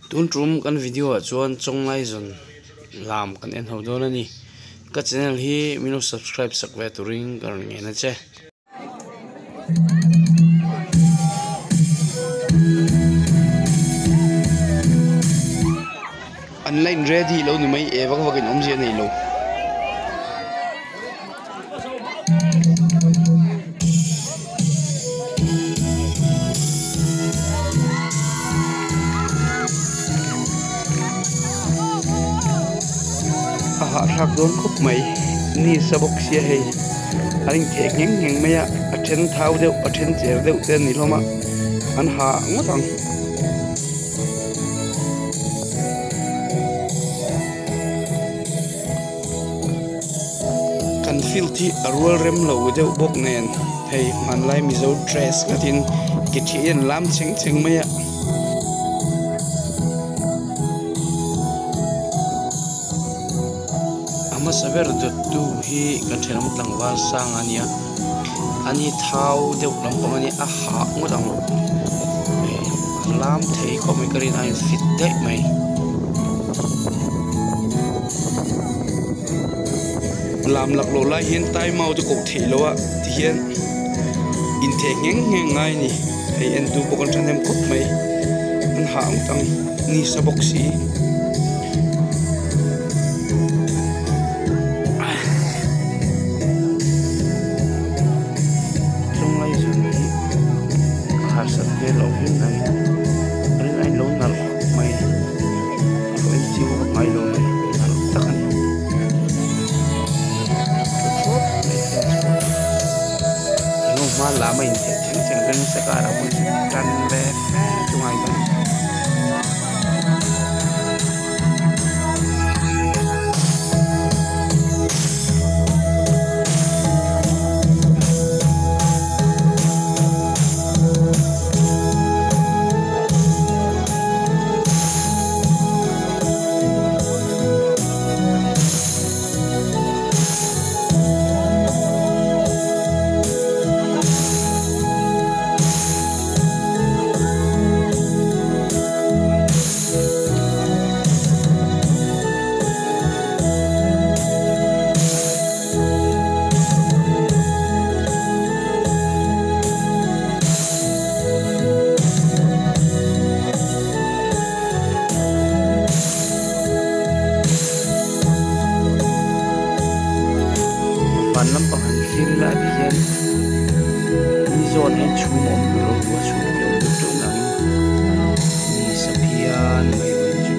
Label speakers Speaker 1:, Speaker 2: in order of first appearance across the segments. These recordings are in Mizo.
Speaker 1: Tun tum kan video ah chuan chawnglaizawn lam kan en ho dawn a ni ka channel hi min lo subscribe sak ve turin ka rawn ngen a che. An la in ready lo ni mai e vak vak in awmzia a nei lo. A hahthlak dawn khawp mai ni sa bawk sia hei an intheh ngheng ngheng mai a a then thau deuh a then cher deuh te an ni hlawm a an hah ngawt ang. Kan field hi a rual rem lo deuh bawk nen hei hmanlai mizo dress ngatin ke thi hi an lam chheng chheng mai a. A hmasa ber dawt tu hi kan thenawm tlangval sang a nia ani thau deuh lampang a nia a hah ngawt ang hei a lam thei khawp mai ka rin a in fit daih mai. Lam lak loh lai hian time out a koh theih loh a tihian intheh ngheng ngheng ngai a ni hei en tu pawh kan thahnem khawp mai an hah ngawt ang ni sa bawk si. Chawnglai zun hi a harsat hmel loh viau nangin a rin aiin lo nalh khawp mai. Ka en chiang vak ngai lo mai nalh tak a ni tha thuap mai fans pawh chu eng hma lam a intheh cheng cheng reng se karah pawh chu tan ve fe chu ngai dawn. Van lampang han thlir ila ti hian ni zawn hian chhum a awm duh lo a chhum te a awm deuh teuh nangin ni sa phian mai vawiin chu.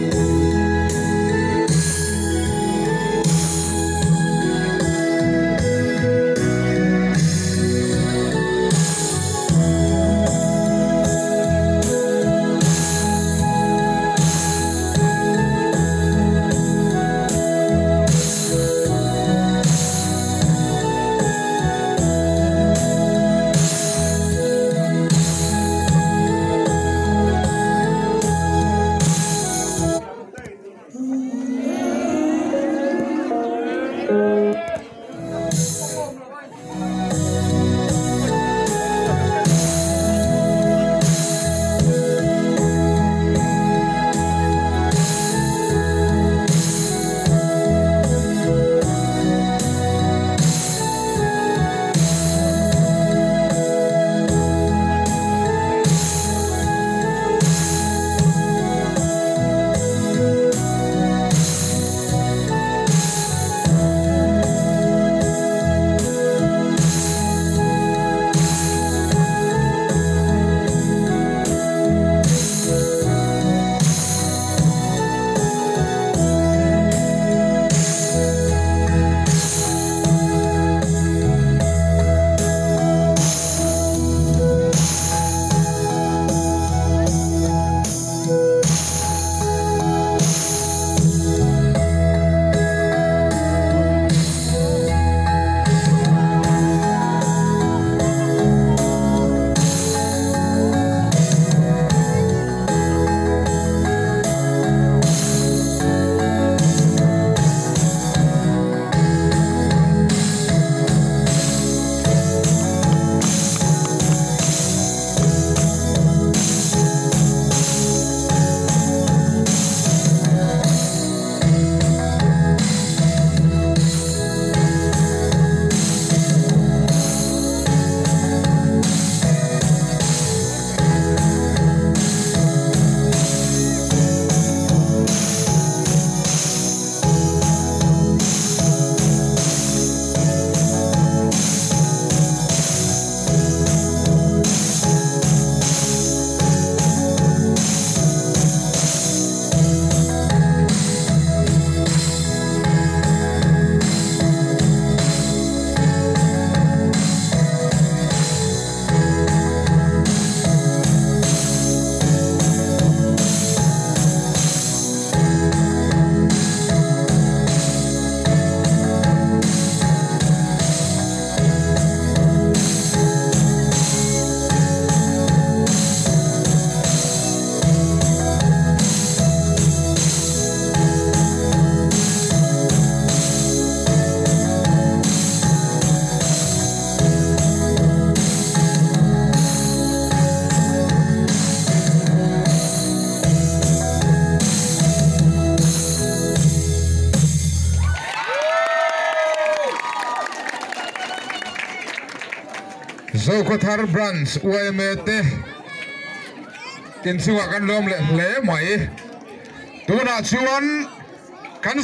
Speaker 2: Zokhawthar Branch yma te inchungah kan lawm leh hle mai. Tunah chuan kan.